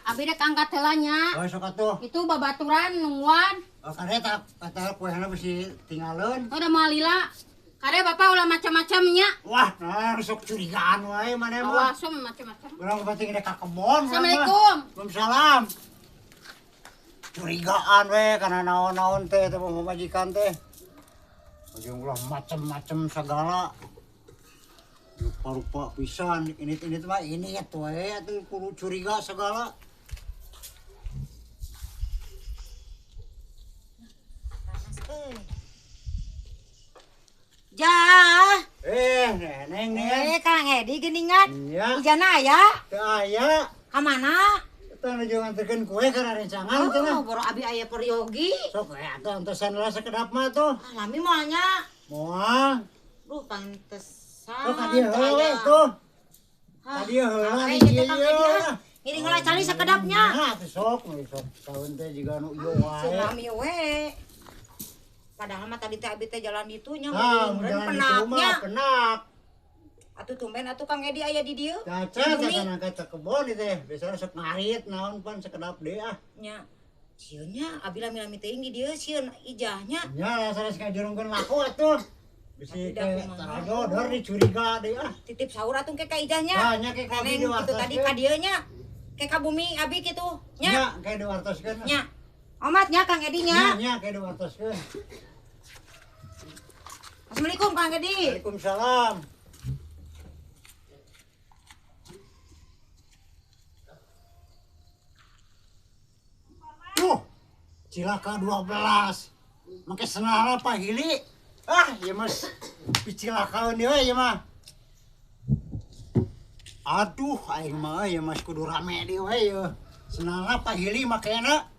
Abi rek angkat heula nya. Oh, sok atuh. Itu babaturan nungguan. Oh, kade tak kata kuehna bisi tinggalin. Oh, udah moal lila. Kade bapak ulah macam-macam nya. Wah, nah sok curigaan wae maneh mah. Awas macam-macam. Urang penting rek ka kebon. Assalamualaikum. Waalaikumsalam. Curigaan we kana naon-naon teh teh pamajikan teh. Jeung ulah macem-macem segala. Rupa-rupa pisan ini mah ini atuh we atuh kudu curiga segala. Jah. Neneng nih. Kang Edi geuningan. Iya. Ijana aya? Teu aya. Ka mana? Eta nuju nganterkeun kue kana rencangan cenah. Oh, boro abi aya peryogi. Sok we atuh antosan heula sekedap mah tuh. Ah, lami moal nya. Moal. Duh, pantesan. Sok ka dieu heula we tuh. Ka dieu heula ieu. Ngiring heula cali sekedapnya. Nah, tuh sok sok taun teh jiga nu ieu wae. Lami we. Padahal mah tadi teh abi teh jalan ditu nya, penaknya. Penak. Atuh tumben atuh Kang Edi aya di dieu. Caca caca ka kebon ieu teh. Biasana sok ngarit naon pan sekedap deui ah. Nya. Sieun nya abi lami-lami teuing di dieu sieun ijahnya. Nya sanes ngajurungkeun laku atuh. Bisi ke tarajodor dicuriga deui ah. Titip sahur atuh ke ka ijahnya. Tah nya ke ka abi kitu tadi ka dieu nya. Ke ka bumi abi kitu nya. Nya ke diwartoskeun. Nya. Omat nya Kang Edi nya. Nya ke diwartoskeun. Assalamualaikum Kang Edi. Waalaikumsalam. Tuh, cilaka 12. Make senara pahili. Ah, ieu mah picilakaeun deui ieu mah. Aduh, aing mah ieu mah kudu rame deui we ieu. Senara pahili makena.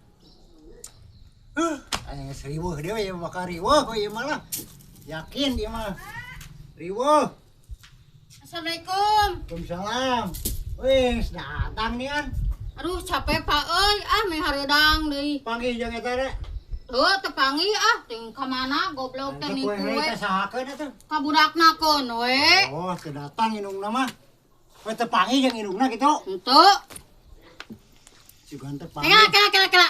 Aing geus riweuh deui ieu bakal riweuh we ieu mah lah. Yakin dia mah. Riweuh. Assalamualaikum. Waalaikumsalam. Wih, datang nih an. Aduh, capek Pak euy. Ah, meh hareudang deui. Panggih jeung eta re. Tuh, teu panggih ah, ting ka mana goblok teh nipu we. Teh sahakeun atuh? Ka budakna keun we. Oh, teu datang indungna mah. We teu panggih jeung indungna kitu. Henteu. Sugan teu panggih. Kela kela kela.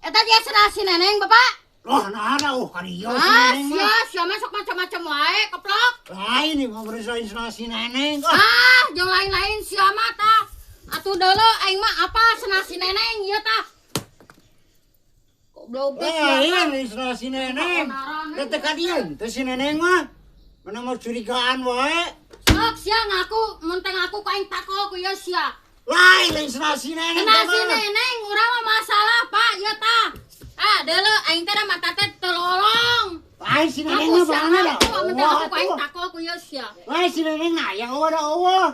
Eta dia cenah si Neneng, Bapak. Loh, nah ada ka dieu si Neneng mah. Sia, sia mah sok macam-macam wae, keplok. Lain nih mau berusaha si Neneng. Ah, jeung lain-lain sia mah tah. Atuh deuleu aing mah apa cenah si Neneng ieu tah. Goblok teh sia. Lain cenah si Neneng. Teh teu ka dieu teh si Neneng mah. Mana mau curigaan wae. Sok sia ngaku, mun teh ngaku ku aing takol ku ieu sia. Lain lain cenah si Neneng. Cenah si Neneng urang mah masalah, Pak, ieu tah. Ah, deuleu aing teh da mata teh tolong. Lain si Neneng mah bangga da. Mun teh ngaku ku aing takol ku ieu sia. Lain si Neneng na aya eueuh da eueuh.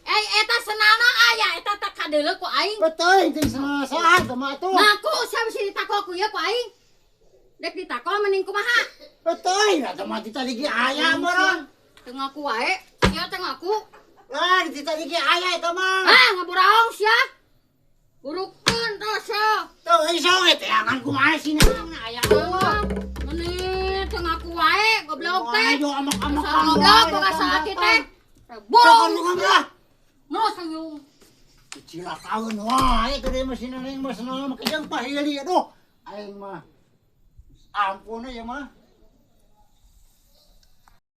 Eh, eta senalna aya eta teh kadeuleu ku aing. Betul, teh senal saha teh mah atuh. Ngaku sia bisi ditakol ku ieu ku aing. Dek ditakol mending kumaha? Betul, eta mah ti tadi ge aya meureun. Teu ngaku wae, sia teh ngaku. Lah, ti tadi ge aya eta mah. Ah, ngaburaong sia. Burukeun teh sia. Tuh, iso we teh angan kumaha si Neneng na aya eueuh. Meni teu ngaku wae, goblok teh. Ayo amak-amak goblok boga salaki teh. Borong. Lah. Mos hayung. Cilakaeun wae teh mah si Neneng mah senang make jeung pahili aduh. Aing mah ampun ieu mah.